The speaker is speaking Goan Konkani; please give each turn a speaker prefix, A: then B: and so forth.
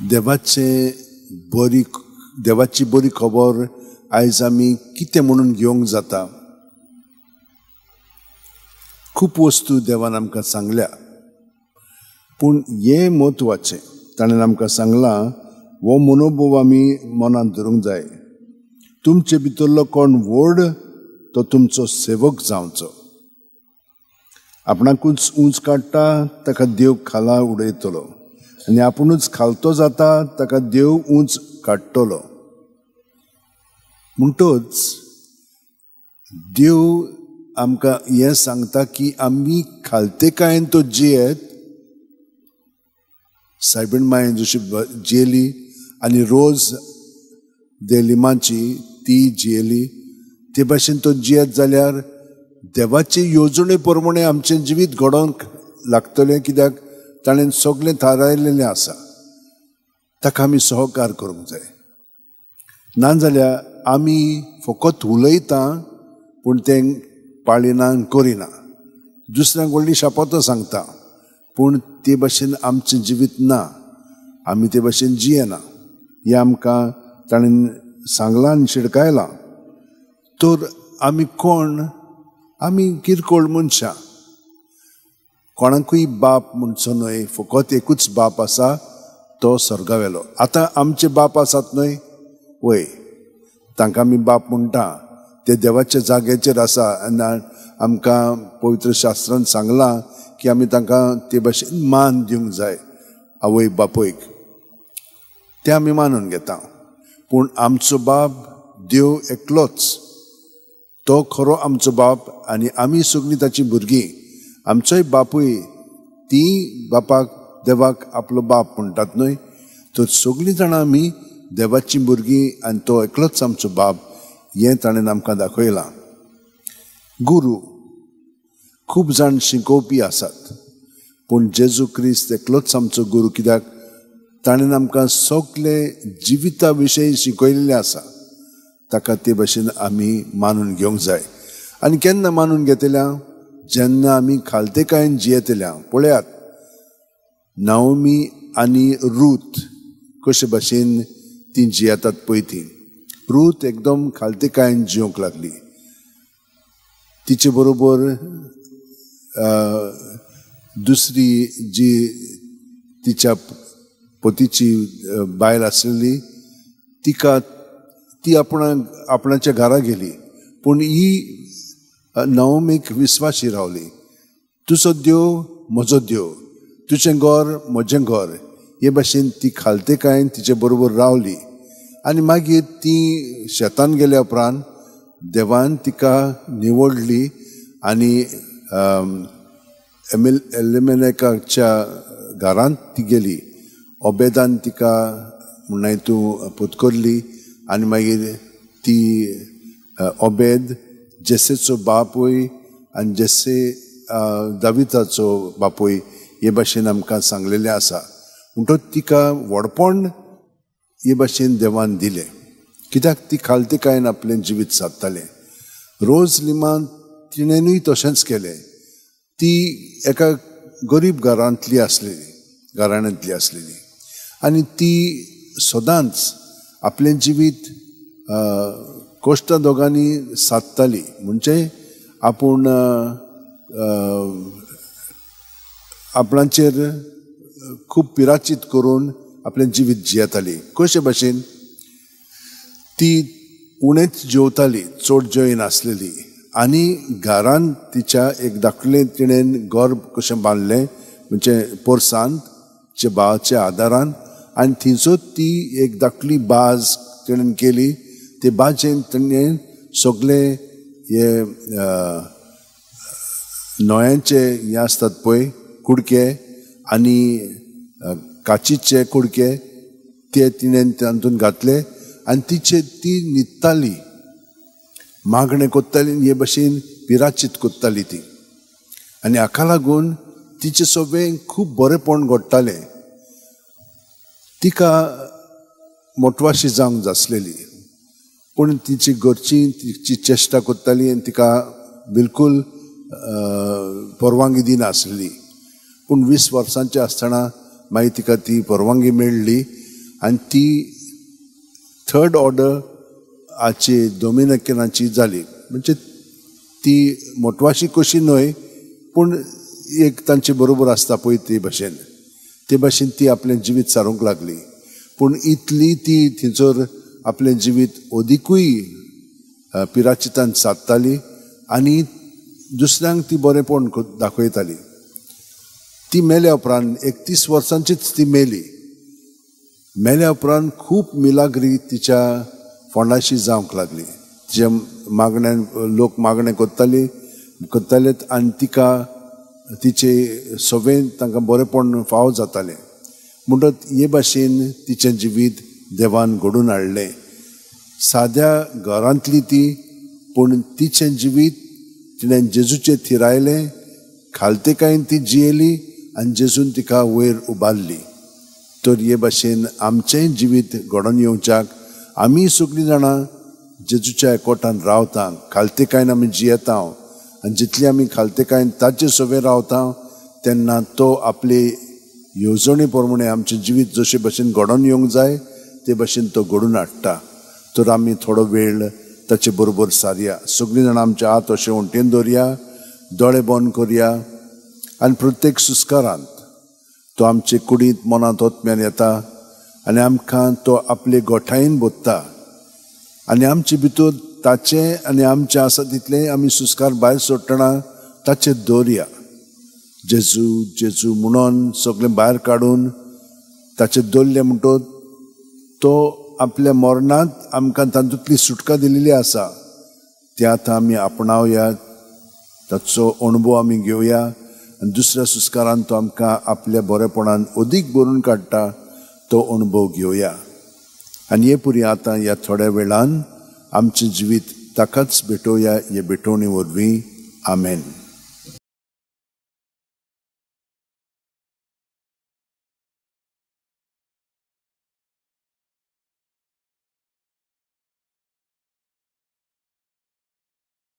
A: देवाची बरी खबर आयज आमी कितें म्हणून घेवंक जाता? खूब वस्तू देवान आमकां सांगल्या, पूण हें म्हत्वाचें ताणें आमकां सांगलां, हो मनोभोव आमी मनांत धरूंक जाय. तुमचे भितरलो कोण व्हड तो तुमचो सेवक जावचो. आपणाकूच ऊंच काडटा ताका देव खाला उडयतलो आनी आपुणूच खालतो जाता ताका देव ऊंच काडटलो. म्हणटच देव आमकां हें सांगता की आमी खालतेकायेन तो जियेत. सायबीण मायेन जशी जियेली आनी रोज देलिमाची ती जियेली ते भाशेन तो जियेत जाल्यार देवाचे येवजणे प्रमाणे आमचें जिवीत घडोवंक लागतलें, कित्याक ताणें सगळें थारायलेलें आसा. ताका आमी सहकार करूंक जाय. नाजाल्यार आमी फकत उलयता पूण तें पाळिना करिना, दुसऱ्यांक व्हडली शापोतां सांगता पूण ते भाशेन आमचें जिवीत ना, आमी ते भाशेन जियेना. हें आमकां ताणें सांगलां आनी शिडकायलां. तर आमी कोण? आमी किरकोळ मनशां. कोणाकूय बाप म्हणचो न्हय, फकत एकूच बाप आसा तो सर्गावेलो. आतां आमचे बाप आसात न्हय, वय तांकां आमी बाप म्हणटा, ते देवाच्या जाग्याचेर आसा आनी आमकां पवित्र शास्त्रान सांगलां की आमी तांकां ते भाशेन मान दिवंक जाय, आवय बापूयक ते आमी मानून घेता. पूण आमचो बाप देव एकलोच, तो खरो आमचो बाप आनी आमी सगळीं ताची भुरगीं. आमचोय बापूय ती बापाक देवाक आपलो बाप म्हणटात न्हय, तर सगळीं जाणां आमी देवाचीं भुरगीं आनी तो एकलोच आमचो बाप हें ताणें आमकां दाखयलां. गुरू खूब जाण शिकोवपी आसात पूण जेजू क्रिस्त एकलोच आमचो गुरू, कित्याक ताणें आमकां सगळे जिविता विशयी शिकयल्लें आसा. ताका ते भाशेन आमी मानून घेवंक जाय. आनी केन्ना मानून घेतल्या? जेन्ना आमी खालतेकायेन जियेतल्या. पळयात नाओमी आनी रूथ कशे भाशेन ती जियेतात पळय. ती रूथ एकदम खालतेकायेन जिवंक लागली. तिचे बरोबर दुसरी जी तिच्या पतीची बायल आसलेली तिका ती आपणाच्या घरा गेली, पूण ही नाओमीक विस्वाशी रावली. तुजो देव म्हजो देव, तुजें घर म्हजें घर, हे भाशेन ती खालतेकायेन तिचे बरोबर रावली. आनी मागीर ती शेतान गेल्या उपरांत देवान तिका निवडली आनी एलिमेलेकाच्या घरांत ती गेली. ओबेदान तिका म्हणल्यार तूं पुतकरली आनी मागीर ती ओबेद जेसेचो बापूय आनी जेसे दाविताचो बापूय हे भाशेन आमकां सांगलेलें आसा. म्हणटकच तिका व्हडपण हे भाशेन देवान दिलें, कित्याक ती खालतेकायेन आपलें जिवीत सादतालें. रोज लिमान तिणेनूय तशेंच केलें. ती एका गरीब घरांतली आसलेली, घराण्यांतली आसलेली आनी ती सदांच आपलें जिवीत कश्टा दोगांनी सादताली. म्हणजे आपूण आपणाचेर खूब पिराचीत करून आपलें जिवीत जियेताली. कशे भाशेन ती उणेच जेवताली, चड जेवनासलेली आनी घरान तिच्या एक धाकलें तिणें घर कशें बांदलें म्हणजे पोरसांत तिच्या भावाच्या आदारान, आनी थंयसर ती एक धाकली बाज तिणें केली. ते बाजेन तिणें सगळे हे नोयांचे हे आसतात पळय कुडके आनी काचीचे कुडके ते तिणें तातूंत घातले आनी तिचे ती न्हिदताली, मागणें कोत्ताली, हे भाशेन पिराचीत कोत्ताली ती. आनी हाका लागून तिचें सगळें खूब बरेंपण घडटालें. तिका मोटवाशी जावंक जासलेली पूण तिची घरची तिची चेश्टा कोत्ताली आनी तिका बिलकूल परवानगी दिनासली. पूण 20 वर्सांचे आसतना मागीर तिका ती परवानगी मेळ्ळी आनी ती थर्ड ऑर्डर हाची डोमिनिकनाची जाली. म्हणजे ती मोटवाशी कशी न्हय, पूण एक तांचे बरोबर आसता पळय ते भाशेन, ते भाशेन ती आपलें जिवीत सारूंक लागली. पूण इतली ती थंयसर आपलें जिवीत अदिकूय पिराचितान सादताली आनी दुसऱ्यांक ती बरेंपण दाखयताली. ती मेल्या उपरांत 31 वर्सांचीच ती मेली. मेल्या उपरांत खूब मिलाग्री तिच्या फोंडाशी जावंक लागली. तिच्या मागण्यान लोक मागणें करतालेत आनी तिका तिचे सगळें तांकां बरेंपण फावो जातालें. म्हणटच हे भाशेन तिचें जिवीत देवान घडून हाडलें. साद्या घरांतली ती, पूण तिचें जिवीत तिणें जेजूचें थिरायलें, खालतेकायेन ती जियेली आनी जेजून तिका वयर उबारली. तर हे भाशेन आमचेंय जिवीत घडोवन येवच्याक आमी सगळीं जाणां जेजूच्या एकवटान रावता, खालतेकायेन आमी जियेता आनी जितली आमी खालतेकायेन ताचे सवें रावता तेन्ना तो आपले येवजणे प्रमाणे आमचें जिवीत जशे भाशेन घडोवन येवंक जाय ते भाशेन तो घडून हाडटा. तर आमी थोडो वेळ ताचे बरोबर सारया. सगळीं जाणां आमचे हात अशे वण्टीन दवरया, दोळे बंद करया आनी प्रत्येक सुस्कारांत तो आमचे कुडींत मनांत ओतम्यान येता आनी आमकां तो आपले गोठायेन भरता आनी आमचे भितर ताचे आनी आमचें आसा तितलें आमी सुस्कार भायर सोडटना ताचे दवरया. जेजू जेजू म्हणून सगळें भायर काडून ताचे दवरलें म्हणटच तो आपल्या मरणांत आमकां तातूंतली सुटका दिलेली आसा. ती आतां आमी आपणावया, ताचो अणभव आमी घेवया आनी दुसऱ्या सुस्कारान तो आमकां आपल्या बरेपणान अदीक भरून काडटा तो अणभव घेवया. आनी हे पुरी आतां ह्या थोड्या वेळान आमचें जिवीत ताकाच भेटोवया हे भेटवणी वरवीं. आमेन.